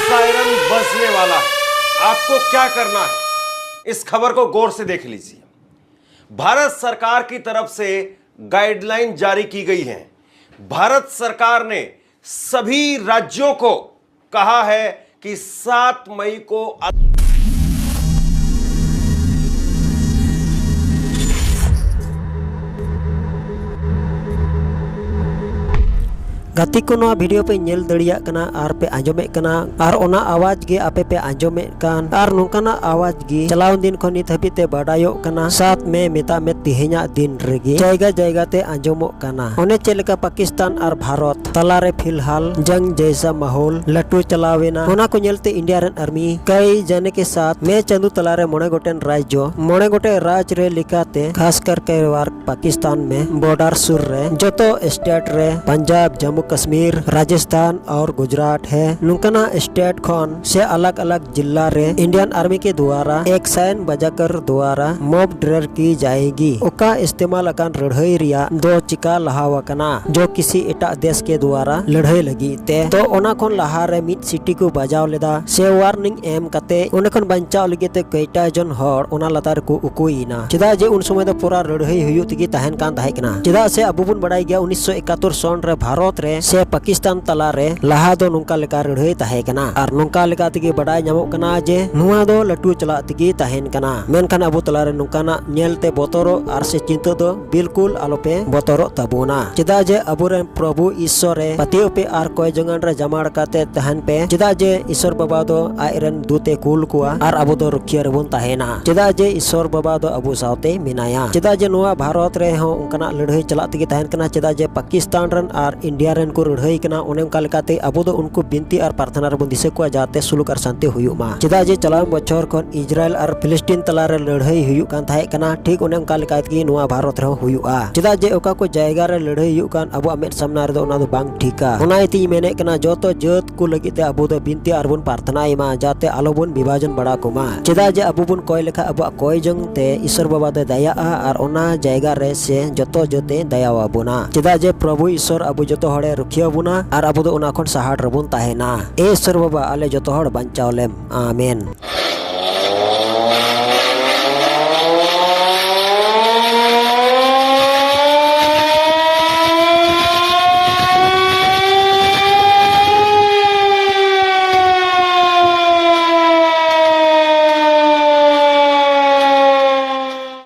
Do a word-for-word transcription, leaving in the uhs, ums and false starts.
Siren बजने वाला है। आपको क्या करना है, इस खबर को गौर से देख लीजिए। भारत सरकार की तरफ से गाइडलाइन जारी की गई है। भारत सरकार ने सभी राज्यों को कहा है कि सात मई को ᱜᱟᱛᱮ ᱠᱚ, ᱱᱚᱣᱟ ᱵᱷᱤᱰᱤᱭᱳ ᱯᱮ ᱧᱮᱞ ᱫᱟᱲᱮᱭᱟᱜ ᱠᱟᱱᱟ ᱟᱨ ᱯᱮ ᱟᱸᱡᱚᱢᱮᱫ ᱠᱟᱱᱟ, ᱟᱨ ᱚᱱᱟ ᱟᱣᱟᱡᱽ ᱜᱮ ᱟᱯᱮ ᱯᱮ ᱟᱸᱡᱚᱢᱮᱫ ᱠᱟᱱ, ᱟᱨ ᱱᱚᱝᱠᱟᱱᱟᱜ ᱟᱣᱟᱡᱽ ᱜᱮ ᱪᱟᱞᱟᱣ ᱫᱤᱱ ᱠᱷᱚᱱ ᱱᱤᱛ ᱦᱟᱹᱵᱤᱡ ᱛᱮ ᱵᱟᱰᱟᱭᱚᱜ ᱠᱟᱱᱟ᱾ ᱥᱟᱛ ᱢᱮ ᱢᱮᱛᱟᱜ ᱢᱮ, ᱛᱮᱦᱮᱧᱟᱜ ᱫᱤᱱ ᱨᱮᱜᱮ ᱡᱟᱭᱜᱟ ᱡᱟᱭᱜᱟ ᱛᱮ ᱟᱸᱡᱚᱢᱚᱜ ᱠᱟᱱᱟ᱾ ᱚᱱᱮ ᱪᱮᱫ ᱞᱮᱠᱟ ᱯᱟᱠᱤᱥᱛᱟᱱ ᱟᱨ ᱵᱷᱟᱨᱚᱛ ᱛᱟᱞᱟᱨᱮ ᱯᱷᱤᱞᱦᱟᱞ ᱡᱚᱝ ᱡᱮᱭᱥᱟ ᱢᱟᱦᱚᱞ ᱞᱟᱹᱴᱩ ᱪᱟᱞᱟᱣ ᱮᱱᱟ, ᱚᱱᱟ ᱠᱚ ᱧᱮᱞᱛᱮ ᱤᱱᱰᱤᱭᱟ ᱨᱮᱱ ᱟᱨᱢᱤ ᱠᱟᱹᱭ ᱡᱟᱱᱮ ᱠᱮ ᱥᱟᱛ ᱢᱮ ᱪᱟᱸᱫᱳ ᱛᱟᱞᱟᱨᱮ ᱢᱚᱬᱮ ᱜᱚᱴᱮᱱ ᱨᱟᱡᱽᱡᱚ, ᱢᱚᱬᱮ ᱜᱚᱴᱮᱡ ᱨᱟᱡᱽ ᱨᱮ ᱞᱮᱠᱟᱛᱮ, ᱠᱷᱟᱥ ᱠᱟᱨ ᱠᱮ ᱯᱟᱠᱤᱥᱛᱟᱱ ᱢᱮ ᱵᱚᱨᱰᱟᱨ ᱥᱩᱨ ᱨᱮ ᱡᱚᱛᱚ ᱥᱴᱮᱴ ᱨᱮ, ᱯᱟᱧᱡᱟᱵ, ᱡᱟᱢᱢᱩ ᱠᱟᱥᱢᱤᱨ, ᱨᱟᱡᱚᱥᱛᱷᱟᱱ ᱟᱨ ᱜᱩᱡᱽᱨᱟᱴ ᱦᱮ, ᱱᱚᱝᱠᱟᱱᱟᱜ ᱥᱴᱮᱴ ᱠᱷᱚᱱ ᱥᱮ ᱟᱞᱟᱜ ᱟᱞᱟᱜ ᱡᱤᱞᱟ ᱨᱮ ᱤᱱᱰᱤᱭᱟᱱ ᱟᱨᱢᱤ ᱠᱮ ᱫᱩᱣᱟᱨᱟ ᱮᱠ ᱥᱟᱭᱮᱱ ᱵᱟᱡᱟᱠᱟᱨ ᱫᱩᱣᱟᱨᱟ ᱢᱚᱵ ᱰᱨᱮᱨ ᱠᱤ ᱡᱟᱭᱮᱜᱤ᱾ ᱚᱠᱟ ᱤᱥᱛᱮᱢᱟᱞ ᱟᱠᱟᱱ ᱨᱟᱹᱲᱦᱟᱹᱭ ᱨᱮᱭᱟᱜ ᱫᱚ ᱪᱤᱠᱟ ᱞᱟᱦᱟᱣ ᱟᱠᱟᱱᱟ, ᱡᱚ ᱠᱤᱥᱤ ᱮᱴᱟᱜ ᱫᱮᱥ ᱠᱮ ᱫᱩᱣᱟᱨᱟ ᱞᱟᱹᱲᱦᱟᱹᱭ ᱞᱟᱹᱜᱤᱫ ᱛᱮ᱾ ᱛᱚ ᱚᱱᱟ ᱠᱷᱚᱱ ᱞᱟᱦᱟ ᱨᱮ ᱢᱤᱫ ᱥᱤᱴᱤ ᱠᱚ ᱵᱟᱡᱟᱣ ᱞᱮᱫᱟ ᱥᱮ ᱣᱟᱨᱱᱤᱝ ᱮᱢ ᱠᱟᱛᱮ ᱚᱸᱰᱮ ᱠᱷᱚᱱ ᱵᱟᱧᱪᱟᱣ ᱞᱟᱹᱜᱤᱫ ᱛᱮ ᱠᱚᱭᱴᱟ ᱡᱚᱱ ᱦᱚᱲ ᱚᱱᱟ ᱞᱟᱛᱟᱨ ᱨᱮᱠᱚ ᱩᱠᱩᱭᱮᱱᱟ᱾ ᱪᱮᱫᱟᱜ ᱡᱮ ᱩᱱ ᱥᱚᱢᱚᱭ ᱫᱚ ᱯᱩᱨᱟ ᱞᱟᱹᱲᱦᱟᱹᱭ ᱦᱩᱭᱩᱜ ᱛᱮᱜᱮ ᱛᱟᱦᱮᱱ ᱠᱟᱱ ᱛᱟᱦᱮᱸ ᱠᱟᱱᱟ᱾ ᱪᱮᱫᱟᱜ ᱥᱮ ᱟᱵᱚ ᱵᱚᱱ ᱵᱟᱲᱟᱭ ᱜᱮᱭᱟ, ᱩᱱᱤᱥᱥᱚ ᱮᱠᱟᱛᱛᱳᱨ ᱥᱚᱱ ᱨᱮ ᱵᱷᱟᱨᱚᱛ ᱨᱮ ᱥᱮ ᱯᱟᱠᱤᱥᱛᱟᱱ ᱛᱟᱞᱟ ᱨᱮ ᱞᱟᱦᱟ ᱫᱚ ᱱᱚᱝᱠᱟ ᱞᱮᱠᱟ ᱞᱟᱹᱲᱦᱟᱹᱭ ᱛᱟᱦᱮᱸ ᱠᱟᱱᱟ᱾ ᱟᱨ ᱱᱚᱝᱠᱟ ᱞᱮᱠᱟ ᱛᱮᱜᱮ ᱵᱟᱰᱟᱭ ᱧᱟᱢᱚᱜ ᱠᱟᱱᱟ ᱡᱮ ᱱᱚᱣᱟ ᱫᱚ ᱞᱟᱹᱴᱩ ᱪᱟᱞᱟᱜ ᱛᱮᱜᱮ ᱛᱟᱦᱮᱱ ᱠᱟᱱᱟ᱾ ᱢᱮᱱᱠᱷᱟᱱ ᱟᱵᱚ ᱛᱟᱞᱟ ᱨᱮ ᱱᱚᱝᱠᱟᱱᱟᱜ ᱧᱮᱞ ᱛᱮ ᱵᱚᱛᱚᱨᱚᱜ ᱟᱨ ᱥᱮ ᱪᱤᱱᱛᱟᱹ ᱫᱚ ᱵᱤᱞᱠᱩᱞ ᱟᱞᱚᱯᱮ ᱵᱚᱛᱚᱨᱚᱜ ᱛᱟᱵᱚᱱᱟ᱾ ᱪᱮᱫᱟᱜ ᱡᱮ ᱟᱵᱚᱨᱮᱱ ᱯᱨᱚᱵᱷᱩ ᱤᱥᱥᱚᱨ ᱨᱮ ᱯᱟᱹᱛᱭᱟᱹᱣ ᱯᱮ ᱟᱨ ᱠᱚᱭ ᱡᱚᱝᱟᱱ ᱨᱮ ᱡᱟᱢᱟᱲ ᱠᱟᱛᱮ ᱛᱟᱦᱮᱱ ᱯᱮ᱾ ᱪᱮᱫᱟᱜ ᱡᱮ ᱤᱥᱥᱚᱨ ᱵᱟᱵᱟ ᱫᱚ ᱟᱡ ᱨᱮᱱ ᱫᱩᱛ ᱮ ᱠᱩᱞ ᱠᱚᱣᱟ ᱟᱨ ᱟᱵᱚ ᱫᱚ ᱨᱩᱠᱷᱤᱭᱟᱹ ᱨᱮᱵᱚᱱ ᱛᱟᱦᱮᱱᱟ᱾ ᱪᱮᱫᱟᱜ ᱡᱮ ᱤᱥᱥᱚᱨ ᱵᱟᱵᱟ ᱫᱚ ᱟᱵᱚ ᱥᱟᱶᱛᱮ ᱢᱮᱱᱟᱭᱟ᱾ ᱪᱮᱫᱟᱜ ᱡᱮ ᱱᱚᱣᱟ ᱵᱷᱟᱨᱚᱛ ᱨᱮᱦᱚᱸ ᱚᱱᱠᱟᱱᱟᱜ ᱞᱟᱹᱲᱦᱟᱹᱭ ᱪᱟᱞᱟᱜ ᱛᱮᱜᱮ ᱛᱟᱦᱮᱱ ᱠᱟᱱᱟ᱾ ᱪᱮᱫᱟᱜ ᱡᱮ ᱯᱟᱠᱤᱥᱛᱟᱱ ᱨᱮᱱ ᱟᱨ ᱤᱱᱰᱤᱭᱟ ᱨᱮᱱ ᱠᱚ ᱞᱟᱹᱲᱦᱟᱹᱭ ᱠᱟᱱᱟ᱾ ᱚᱱᱮ ᱚᱱᱠᱟ ᱞᱮᱠᱟᱛᱮ ᱟᱵᱚ ᱫᱚ ᱩᱱᱠᱩ ᱵᱤᱱᱛᱤ ᱟᱨ ᱯᱨᱟᱨᱛᱷᱚᱱᱟ ᱨᱮᱵᱚᱱ ᱫᱤᱥᱟᱹ ᱠᱚᱣᱟ, ᱡᱟᱛᱮ ᱥᱩᱞᱩᱠ ᱟᱨ ᱥᱟᱱᱛᱤ ᱦᱩᱭᱩᱜ ᱢᱟ᱾ ᱪᱮᱫᱟᱜ ᱡᱮ ᱪᱟᱞᱟᱣᱮᱱ ᱵᱚᱪᱷᱚᱨ ᱠᱷᱚᱱ ᱤᱡᱽᱨᱟᱭᱮᱞ ᱟᱨ ᱯᱷᱤᱞᱤᱥᱴᱤᱱ ᱛᱟᱞᱟᱨᱮ ᱞᱟᱹᱲᱦᱟᱹᱭ ᱦᱩᱭᱩᱜ ᱠᱟᱱ ᱛᱟᱦᱮᱸ ᱠᱟᱱᱟ, ᱴᱷᱤᱠ ᱚᱱᱮ ᱚᱱᱠᱟ ᱞᱮᱠᱟ ᱛᱮᱜᱮ ᱱᱚᱣᱟ ᱵᱷᱟᱨᱚᱛ ᱨᱮᱦᱚᱸ ᱦᱩᱭᱩᱜᱼᱟ᱾ ᱪᱮᱫᱟᱜ ᱡᱮ ᱚᱠᱟ ᱠᱚ ᱡᱟᱭᱜᱟ ᱨᱮ ᱞᱟᱹᱲᱦᱟᱹᱭ ᱦᱩᱭᱩᱜ ᱠᱟᱱ ᱟᱵᱚᱣᱟᱜ ᱢᱮᱫ ᱥᱟᱢᱱᱟ ᱨᱮᱫᱚ ᱚᱱᱟ ᱫᱚ ᱵᱟᱝ ᱴᱷᱤᱠᱟ᱾ ᱚᱱᱟ ᱤᱭᱟᱹᱛᱮᱧ ᱢᱮᱱᱮᱫ ᱠᱟᱱᱟ, ᱡᱚᱛᱚ ᱡᱟᱹᱛ ᱠᱚ ᱞᱟᱹᱜᱤᱫ ᱛᱮ ᱟᱵᱚ ᱫᱚ ᱵᱤᱱᱛᱤ ᱟᱨ ᱵᱚᱱ ᱯᱨᱟᱨᱛᱷᱚᱱᱟᱭ ᱢᱟ, ᱡᱟᱛᱮ ᱟᱞᱚ ᱵᱚᱱ ᱵᱤᱵᱷᱟᱡᱚᱱ ᱵᱟᱲᱟ ᱠᱚᱢᱟ᱾ ᱪᱮᱫᱟᱜ ᱡᱮ ᱟᱵᱚ ᱵᱚᱱ ᱠᱚᱭ ᱞᱮᱠᱷᱟᱱ ᱟᱵᱚᱣᱟᱜ ᱠᱚᱭ ᱡᱚᱝ ᱛᱮ ᱤᱥᱥᱚᱨ ᱵᱟᱵᱟ ᱫᱚᱭ ᱫᱟᱭᱟᱜᱼᱟ ᱟᱨ ᱚᱱᱟ ᱡᱟᱭᱜᱟ ᱨᱮ ᱥᱮ ᱡᱚᱛᱚ ᱡᱟᱹᱛ ᱮ ᱫᱟᱭᱟᱣᱟᱵᱚᱱᱟ᱾ ᱪᱮᱫᱟᱜ ᱡᱮ ᱯᱨᱚᱵᱷᱩ ᱤᱥᱥᱚᱨ ᱟᱵᱚ ᱡᱚᱛᱚ ᱦᱚᱲᱮ ᱨᱩᱠᱷᱤᱭᱟᱹ ᱵᱚᱱᱟ ᱟᱨ ᱟᱵᱚ ᱫᱚ ᱚᱱᱟ ᱠᱷᱚᱱ ᱥᱟᱦᱟᱲ ᱨᱮᱵᱚᱱ ᱛᱟᱦᱮᱱᱟ᱾ ᱮ ᱤᱥᱥᱚᱨ ᱵᱟᱵᱟ, ᱟᱞᱮ ᱡᱚᱛᱚ ᱦᱚᱲ ᱵᱟᱧᱪᱟᱣ ᱞᱮᱢ᱾ ᱟᱢᱮᱱ᱾